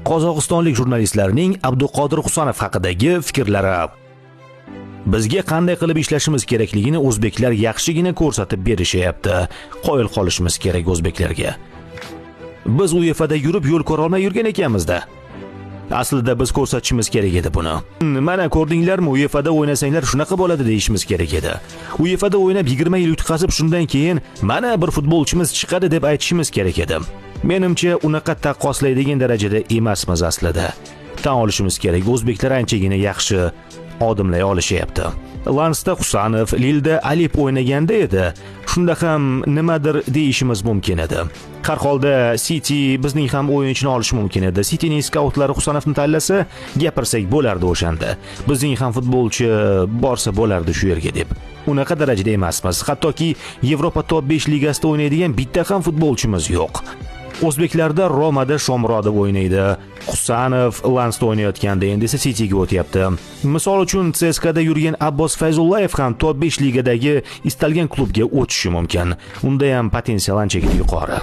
Qozog'istonlik jurnalistlarning Abduqodir Husanov haqidagi fikrlari. Bizga qanday qilib ishlashimiz kerakligini o'zbeklar yaxshigina ko'rsatib berishyapti. Qoyil qolishimiz kerak o'zbeklarga. Biz UEFAda yurib yo'l ko'ra olmay yurgan ekanmiz-da. Aslida biz ko'rsatishimiz kerak edi buni. Mana ko'rdinglarmi, UEFAda o'ynasanglar shunaqa bo'ladi deyishimiz kerak edi. UEFAda o'ynab 20 yil yutqazib, shundan keyin mana bir futbolchimiz chiqadi deb aytishimiz kerak edi. Menimcha, unaqa taqqoslaydigan darajada emasmiz aslida. Tan olishimiz kerak, o'zbeklar anchagina yaxshi odimlay olishyapti. Lansda Husanov, Lilda Alip o'ynaganda edi. Shunda ham nimadir deyishimiz mumkin edi. Har holda City bizning ham o'yinchini olishi mumkin edi. Cityning skautlari Husanovni tanlasa, gapirsak bo'lardi o'shanda. Bizning ham futbolchi borsa bo'lardi shu yerga deb. Unaqa darajada emasmiz. Hattoki Yevropa top 5 ligasida o'ynaydigan bitta ham futbolchimiz yo'q. O'zbeklarda Romada Shomurodov o'ynaydi. Husanov Lansda o'ynayotganda, endi esa Cityga o'tyapti. Misol uchun, CSKAda yurgan Abbos Fayzullayev ham top 5 ligadagi istalgan klubga o'tishi mumkin. Unda ham potensial anchagina yuqori.